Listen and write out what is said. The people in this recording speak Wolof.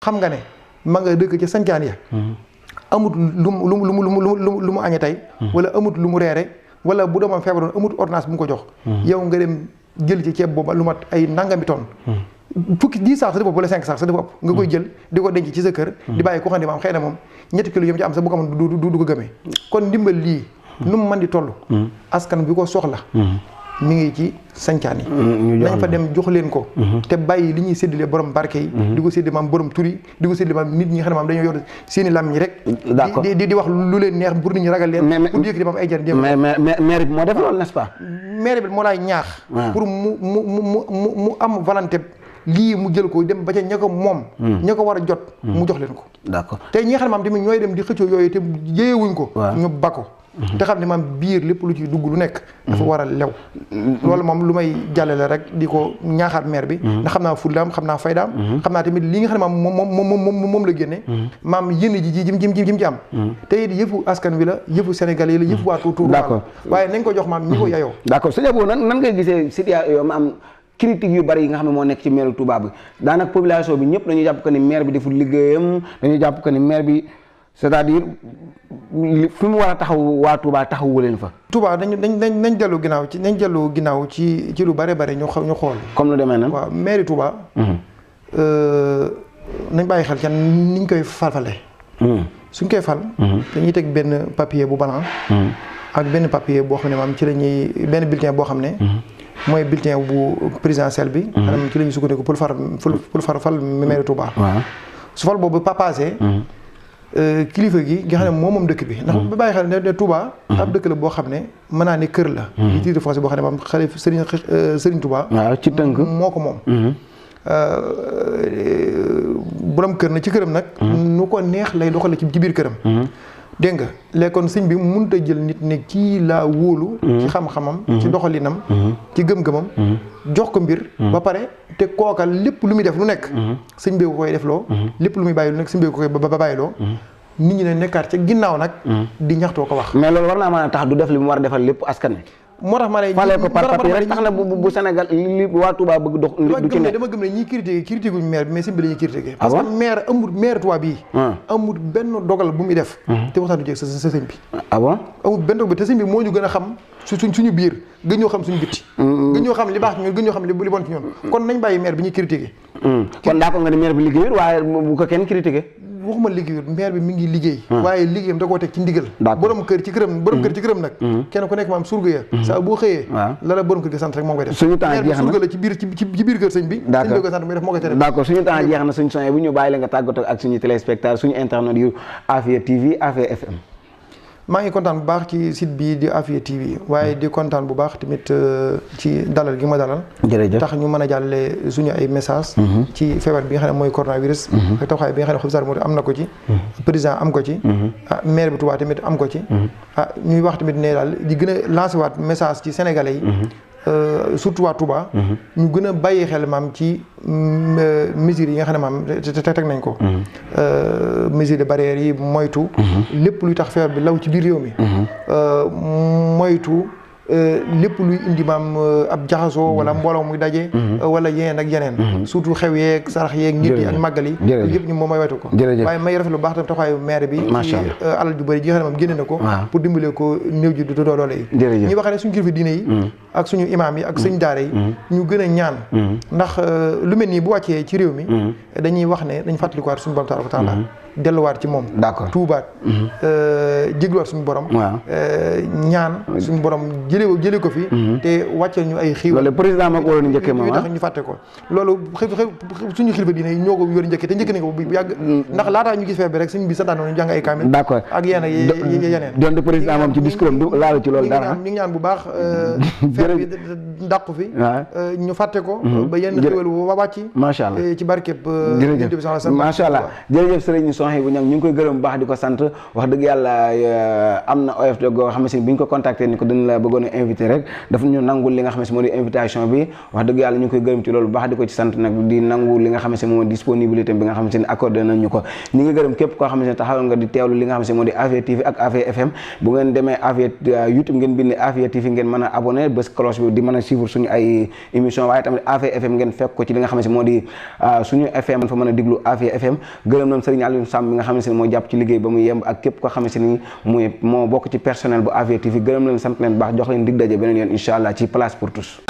xam nga ne ma nga dëkk ci sancaan ya amut lu mu añe tey wala amut lu mu reere wala bu doomam feebaroon amut ordonnance bu mu ko jox yow nga dem jël ci ceeb boobu lu mat ay nangami tonne fukki 10 saako sa dafa ëpp wala 5 saako sa dafa ëpp nga koy jël di ko denc ci sa kër di bàyyi ko xam ne maam xëy na moom ñetti kilo yëm ci am sax bu ko amoon du ko gëmee kon ndimbal lii nu mu mën di toll askan bi ko soxla mi ngi ci sancaan yi nañ fa dem jox leen ko te bàyyi li ñuy séddale borom barke yi di ko séddale maam borom tur yi di ko séddale maam nit ñi xam ne maam dañoo yor seeni lam ñi rek di wax lu leen neex pour nit ñi ragal leen pour di yëkkati maam ay jar mais maire bi moo def loolu n'est-ce pas maire bi moo laay ñaax pour mu am volonté lii mu jël ko dem ba ca ña ko moom ña ko war a jot mu jox leen ko d'accord te ñi nga xam ne maam tamit ñooy dem di xëccoo yooyu te yéewuñ ko ñu ba ko te xam ne maam biir lépp lu ci dugg lu nekk dafa war a lew loolu moom lu may jàllale rek di ko ñaaxaat maire bi ndax xam naa fullaam xam naa faydaam xam naa tamit li nga xam ne maam moom la génne maam yénn ji jim ci am te it yëfu askan wi la yëfu Sénégal yi la yëfu waa Touba waaye nañ ko jox maam ñi ko yayoo d'accord sëñ Abo nan ngay gisee situation maam critique yu bari yi nga xam ne moo nekk ci maire Touba bi daanaka population bi ñëpp dañuy jàpp que ni maire bi deful liggéeyam dañuy jàpp que ni maire bi c'est-à-dire fi mu war a taxaw waa Touba taxawu leen fa. Touba nañ dellu ginnaaw ci lu bare bare ñu xool. comme lu demee nan waaw mairie Touba. nañ bàyyi xel ca niñ koy falfale. suñ koy fal. dañuy teg benn papier bu blanc. ak benn papier boo xam ne maam ci la ñuy benn bulletin boo xam ne. mooy bulletin bu présidentiel bi. maanaam ci la ñuy sukkandiku pour fal mairie Touba. su fal boobu passé. kilifa gi nga xam ne moom dëkk bi ndax ba bàyyi xel ne Touba ab dëkk la boo xam ne mën naa ne kër la di titre foncier boo xam ne maam xalif Serigne Touba waaw ci tënk moo ko moom borom kër na ci këram nag nu ko neex lay doxale ci biir këram dégg nga léegi kon sëñ bi mënut a jël nit ne kii laa wóolu ci xam-xamam ci doxalinam ci gëm-gëmam jox ko mbir ba pare te kooka lépp lu muy def lu nekk sëñ bi ko koy def loo lépp lu muy bàyyi lu nekk sëñ bi ko koy ba bàyyiloo nit ñi ne nekkaat ca ginnaaw nag di ñaxtoo ko wax mais loolu war naa mën a tax du def li mu war a defal lépp askan wi moo tax ma ne fale ko par papier rek tax na bu Sénégal li waa Touba bëgg dox du ci nekk dama gëm ne ñiy critiqué guñ maire bi mais sëñ bi la ñuy critiqué parce que maire Touba bii amul benn dogal bu muy def te waxtaan du jeeg sa sëñ bi ah bon amul benn dogal bi te sëñ bi moo ñu gën a xam suñu biir gën ñoo xam suñu bitti gën ñoo xam li baax ci ñun gën ñoo xam li bon ci ñun kon nañ bàyyi maire bi ñuy critiqué kon d'accord nga ne maire bi liggéeyul waaye bu ko kenn critiqué waxuma liggéeyul maire bi mi ngi liggéey waaye liggéeyam da koo teg ci ndigal borom kër ci këram nag kenn ku nekk maam surga ya saa boo xëyee la borom kër gi sant rek moom koy def suñu temps jeex na surga la ci biir kër sëñ bi sëñ bi ko sant muy def moo koy tere d'accord suñu temps jeex na suñu soñé bu ñu bàyyi la nga tàggatoo ak suñu téléspectateur suñu internet yu Afia TV Afia FM maa ngi kontaan bu baax ci site bii di Afia TV waaye di kontaan bu baax tamit ci dalal gi ma dalal jërëjëf tax ñu mën a jàllale suñu ay message ci feebar bi nga xam ne mooy coronavirus ak taxawaay bi nga xam ne Xalifa Mouride am na ko ci président am ko ci maire bi Touba tamit am ko ci ñuy wax tamit ne daal di gën a lancé waat message ci sénégalais yi surtout waa Touba ñu gën a bàyyi xel maam ci mesures yi nga xam ne maam teg nañ ko mesures de barrières yi moytu lépp luy tax feebar bi law ci biir réew mi moytu lépp luy indi maam ab jaxasoo wala mbooloo muy daje wala yeneen ak yeneen surtout xew yeeg sarax yeeg nit yi ak màggal yi yëpp ñu moom mooy wetu ko waaye may rafet lu baax tam taxawaayu maire bi ci alal ju bëri ji nga xam ne moom génne na ko pour dimbale ko néew ji doole yi ñuy wax ne suñu kilifa diine yi ak suñu imaam yi ak suñu daara yi ñu gën a ñaan ndax lu mel nii bu wàccee ci réew mi dañuy wax ne dañ fàttalikuwaat suñu borom tabaaraka wa taala delluwaat ci moom d'accord tuubaat jégluwaat suñu borom ñaan suñu borom jële ko fi te wàcceel ñu ay xiiw loolu président moo ko waroon njëkkee moom tax ñu fàtte ko loolu suñu xilifa diine ñoo ko yor njëkkee te njëkk nañ ko bu yàgg ndax laataa ñu gis feebar bi rek suñu bi santaan ñu jàng ay kaamil d'accord ak yeneen donte président moom ci discours am du laalu ci loolu dara ñu ngi ñaan bu baax feebar bi dàqu fi ñu fàtte ko ba yenn xéwal wàcc macha allah ci barkeb jërëjëf macha allah jërëjëf sëriñ Souhaïbou Niang ñu ngi koy gërëm bu baax di ko sant wax dëgg yàlla am na oyof goo xam ne bi ñu ko contacté ni ko dañ la bëggoon a invité rek dafa ñu nangul li nga xam ne moo di invitation bi wax dëgg yàlla ñu ngi koy gërëm ci loolu bu baax di ko ci sant nag di nangu li nga xam ne moo disponibilité bi nga xam ne accordé nañ ñu ko ñi ngi gërëm képp koo xam ne taxawal nga di teewlu li nga xam ne moo di Afia TV ak Afia FM bu ngeen demee Afia YouTube ngeen bind Afia TV ngeen mën a abonné bés cloche bi di mën a suivre suñu ay émission waaye tamit Afia FM ngeen fekk ko ci li nga xam ne moo di suñu FM fa mën a diglu Afia FM gërëm nañ Serigne Aliou Samb mi nga xam ne moo jàpp ci liggéey ba mu yemb ak képp koo xam ne ni muy moo bokk ci personnel bu Afia TV gërëm leen sant leen baax jox leen dig daje beneen yoon incha allah ci Place pour tous